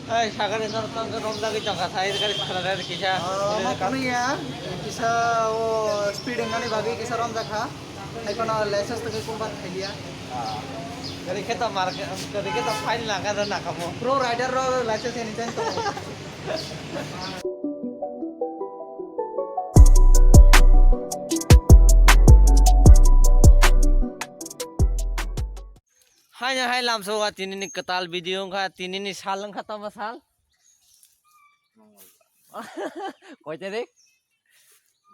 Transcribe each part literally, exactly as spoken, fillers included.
Ai, sagani norok tongkhe romjagwi tongkha, sai gari khwlare kisa. Ah, omo phunukya, kisa o speed wngnani bagwi kisa romjakha. Hai phano license tongwi kumbar khailiya. Ah. Gari khe to market, gari khe to fine laka na nakamo. Pro rider ro license ni chen to. Haino hai lamsogo tinini kwtal video wngkha, tinini sal wngkha, tamo sal? Koi tarik?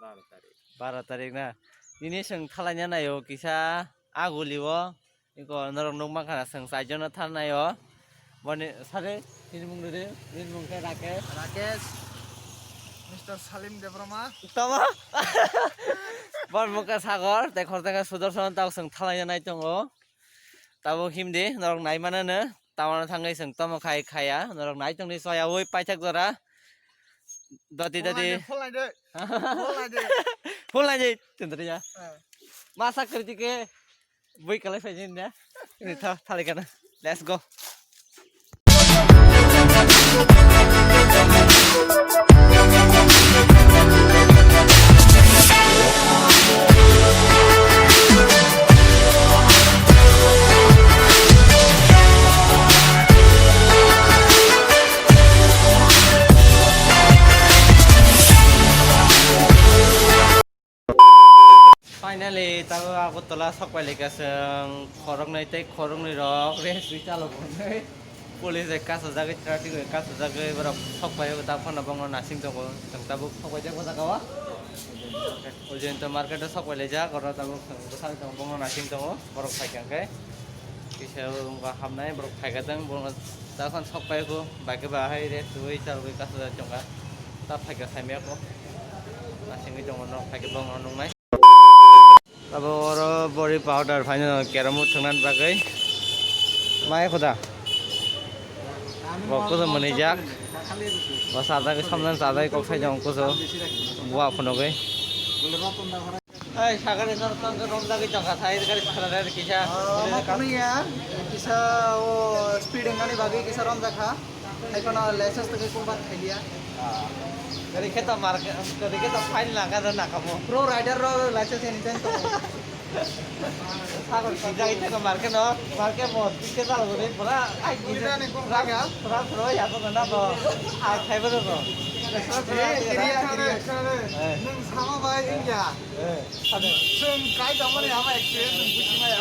Baro tarik. Baro tarik na? Tini chwng thalaina naio kisa agulio. Iko norok nuk mankha na chwng chaijono thanaio. Boni sare tini mung rwdi, nini mung khe Rakesh. Rakesh, Mister Salim Debbarma. Tamo? Boni mung khe Sagor, tei khoroksa khe Sudarshan, tamo chwng thalaina nai tongo. Tabuk himdi, norok nai manano, tamo thangwi chwng tamo khai khaya, norok nai tongdi soya ui paithak jora. Doti doti. Full line de, full line de. Full line de, tundri ya. Eh. Masa kritike, bui kalai phai jin ya. Ini tha, thali kana. Let's go. Finally, tabuk Agartala sok pai laikha chwng khoroknwi tei khoroknwi rok rest wi chalo hwnwi. Police bai kasajagwi, traffic bai kasajagwi borok sok pai o, ta phano bongno nasing tongo. Chwng tabuk sok pai jak o jaga o. Ujinto market o sok pai laijak, oro tabuk chwng bwsang tongo, bongno nasing tongo, borok phaikha khe. Kisa wngkha hapnai, borok phaikha tong, borok ta phano sok pai o, bai khe bahai rest wi chal wi kasajak tongkha. Ta phaikha saimaya kho. Nasingwi tongo, norok phaikhe bongno nuknai. Abo oro body powder phaino keramo thwngna bagwi. Mai khuda. Bo kusu mwnwijak. Bo sajagwi somjang sajagwi kok saijak kusu. Bua phunugwi. Ai, sagani norok tongkhe romjagwi tongkha, sai gari khwlare kisa. Ah, omo phunukya, kisa o speed wngnani bagwi kisa romjakha. Hai phano license tongwi kumbar khailiya. Ah. Gari khe to market, gari khe to fine laka na nakamo. Pro rider ro license ni chen to. Sagor kijai thangkha market no, market bo tikhe jalo gori pura ai kijai. Pura ni kok thangkha. Pura pura ya to na bo. Ai khai bo bo. Pura pura. Eh, ya kiriya, kiriya. Eh. Nwng sama bai wngya. Eh, sade. Chwng kai tongmani ama experience chwng buji maya.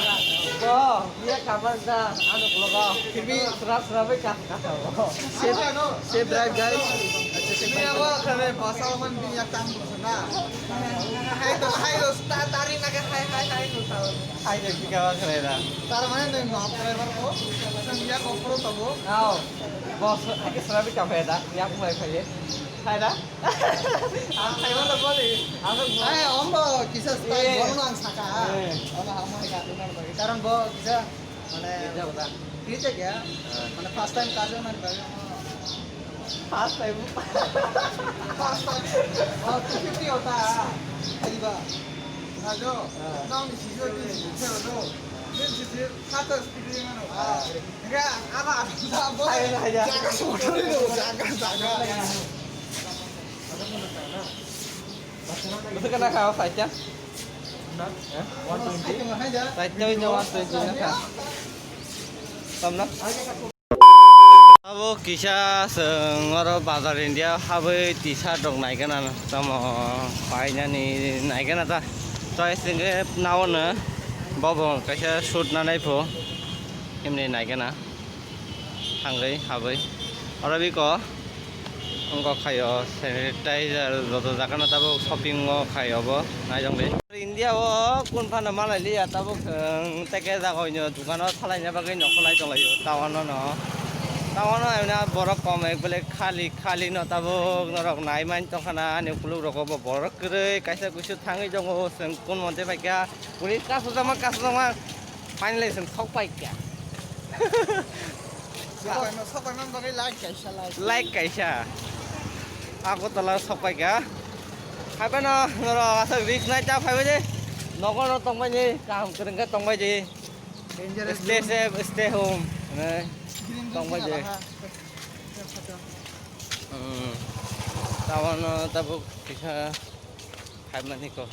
Bo, iya kamar da, ano blogo. Kimi sra sra bai ka, ka bo. Safe, safe drive, guys. Kimi abo khare basa man bi yak tang basa na. Hai to, hai to, ta, tari na ke hai, hai, hai to sa. Hai to ki ka ba khare da. Tar mane nwng no driver ko, chwng yak opro to bo. Ao, boss, hai ke sra bai ka bai da, yak bai bai. Hai da. Ang khaimano boni. Ang khe bo- Ai, ombo kisa style, eh, bono ang saka. Eh. Omo hamo hai katu nang bagi. Karon bo kisa, mane, kisa kya? Eh. Mane first time kajo nang bagi. First time. First time. Oh, two fifty hota hai. Hai ba. Kajo. Eh. Nang ni sijo ni sijo do. Ni sijo kata speed ni mano. Ah. Enggak, apa? Apa? Hai, hai, ya. Jaga sokori do, jaga, jaga. Betul kena kau saja? Hah? One twenty? Saja ini one twenty na kha. Tam na? Abo kisa chwng oro Bazar India habwi T-shirt rok naikhe na tamo painani naikhe na ta. Choice hwnkhe naono bobo kaisa suit nanai pho himni naikhe na. Thangwi habwi oro biko wngkok khaio sanitizer joto jaga no tabuk shopping o khaio bo naijong de. India o kun phano malai liya tabuk chwng teke jaga hwnyo dukano salaina bagwi nokholai tonglaio town o no. Town o emna borok kom ekbele khali khali no tabuk norok nai man tongkhana ani ukuluk rogo bo borok kwrwi kaisa kuisu thangwi tongo chwng kun monte paikha police kasujama kasujama. Finally, chwng sok pai kha. Sok paima, sok paima bagwi like kaisa, like. Like kaisa. Agartala sok pai kha. Hai phano norok aswk risk nai ta phaibai de. Nogo no tongbai di, kaham kwrwng khe tongbai di. Dangerous zone. Stay safe, stay home. Green zone tongbai di. Khe nalaha. Abono tabuk kisa khaimani ko.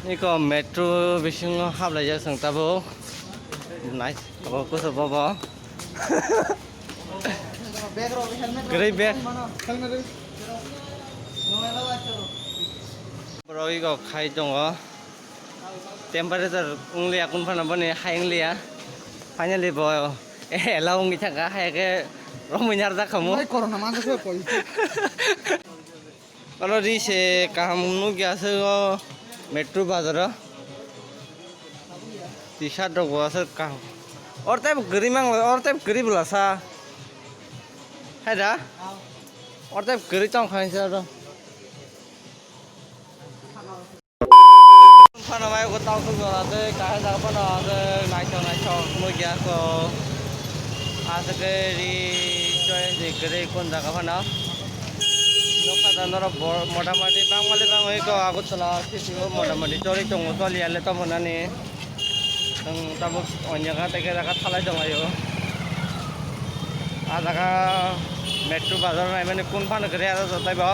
Iko metro bisingo hablai jak chwng tabuk. Nice. Abo kusa bobo. Kwrwi bag. Borok iko khai tongo. Temperature wnglia, kung phano boni hai wnglia. Finally bo ela wngwi thangkha, hai khe romwi narjak khamu. Nai corona manjak khe koi. Oro ri se kaham nukya se o metro bazar o. T-shirt rok bo aswk kaham. Or tei kwrwi mang, or tei kwrwi bwlasa. Hai da? Or tei kwrwi tong kha se oro. Phano mai ko tau ko jora tei kahai jaga phano aswk naithok naithok nukya ko. Aswk khe ri choice ni kwrwi kun jaga phano. Nukha da norok bo motamoti bangmali bangwi ko Agartala city o motamoti choli tongo, choli ya le tamo nani. Nwng tabuk o jaga tei khe jaga thalai tonglaio. A jaga metro bazar naimani kun phano kwrwi aro joto bo.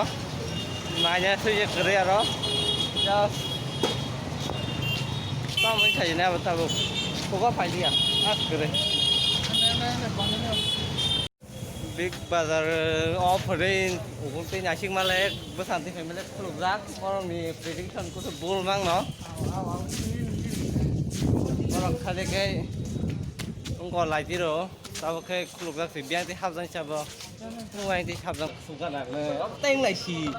Naina sui je kwrwi aro. Just tamo wngkha jani abo tabuk. Kugo phailiya. As kwrwi. Big Bazar o phwrwi ukuk tei naisik male bwskango tei family khulukjak, borokni prediction kusu bul mangno. Borok khade khe wngkha laitiro, tabuk khe khulukjak se biyang tei hapjani sabo. Nung ai tei hapjak khulukjak nang le. Teng lai si.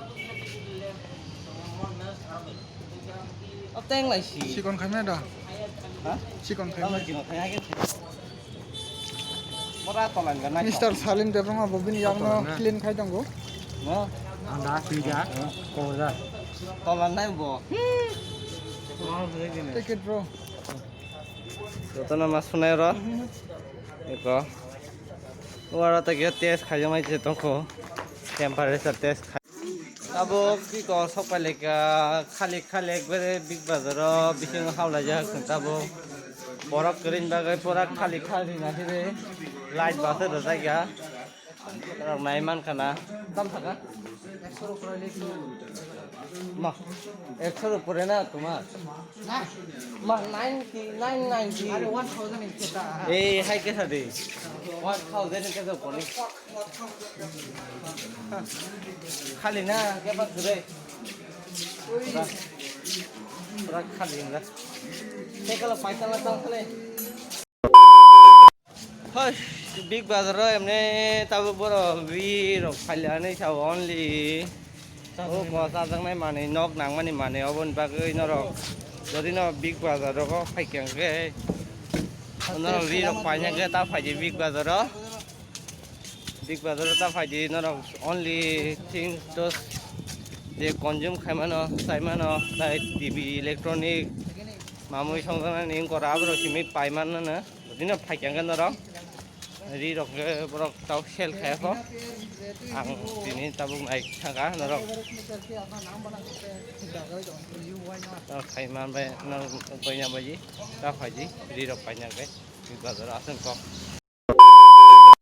Teng lai si. Sikon khaimai da? Ha? Sikon khaimai. Tamo sikon khaimai khe. Bora tolan ga nai. Mister Salim Debbarma bo bini yakno clean khai tongo. No? Anda sija. Koja. Tolan nai bo. Take it, bro. Jotono ma sunai ro. Eko. Oro ta khe test khaijak nai se tongkho. Temperature test khai. Tabuk biko sok pailika khalik khalik bere Big Bazar o bisingo hablaijak tabuk borok kwrwini bagwi pura khalik khalik naisidi light basai rwjakya rok nai mankha na tam saka ma ekso rok pore na tuma ma ninety nine ninety. Are one thousand is keta. Ei hai kesa de one thousand kesa pore. Khali na, kebak gede. Pura, pura khali na. Tekala paitala tang khale. Hoi, Big Bazar o emne tabuk borok ri rok phali ani sa only. O ko chajaknai manwi, nok nangmani manwi, oboni bagwi norok jodi no Big Bazar rogo phaikha hwnkhe norok ri rok paina hwnkhe ta phaidi Big Bazar o. Big Bazar o ta phaidi norok only things just je consume khaimano, chaimano, tai T V, electronic, mamui songjaknani wngkora aborok simi paimano no. Bini phaikha hwnkhe norok ri rok hwnkhe borok tau sell khaikho. Ang tini tabuk nai thangkha norok. Tau khaima bai norok boina baji ta phaidi ri rok paina hwnkhe Big Bazar o aswk kok.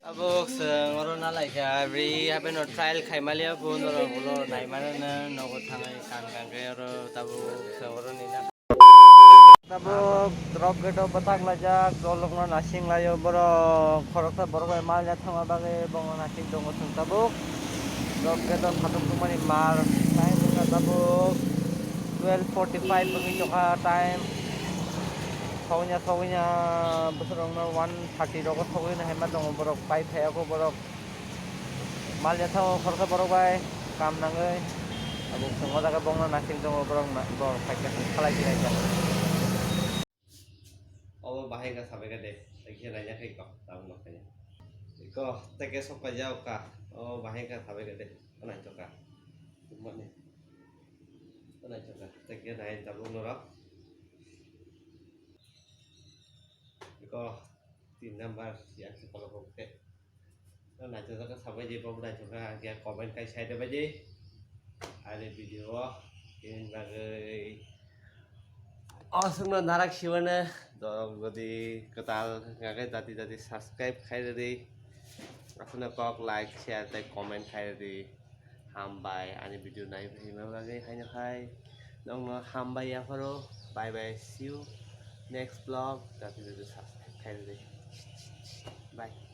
Tabuk chwng oro nalaikha, ri hapheno trial khaimaliya bo norok ulo naimano no nogo thangwi kan kan khe oro tabuk chwng oro nina. Tabuk drop gate o bwtak laijak, dolongno nasing laio borok, khoroksa borok bai malya thangma bagwi bongno nasing tongo chwng tabuk. Drop gate o khatung tongmani mar, time wngkha tabuk twelve forty five wngwi tongkha time. Sogwina sogwina bwswrokno one thirty rogo sogwina hima tongo borok, pai phaiya kho borok. Mal ya thango khoroksa borok bai kam nangwi. Abo chwng o jaga bongno nasing tongo borok na, borok phaikha khalai khe naikha. Obo bahai kha sabai kha de, tei khe raida khai kok tabuk no khaina. Iko teke sok paijak kha, obo bahai kha sabai kha de, naithok kha. Mani. Naithok kha, teke nai tabuk norok. Iko tin number yang si kolok kok khe. Naithok kha sabai je, bobo naithok kha, ang khe comment kai sai de bai je. Ani video o tini bagwi. O sungno narak siwano, dorok jodi kwtal wngkha khe jati jati subscribe khai rwdi. Aswkno kok like, share tei comment khai rwdi. Hambai ani video nai phai ma bagwi haino hai. Nokno hambai yapharo. Bye bye, see you next vlog. Tati video subscribe khai rwdi. Bye.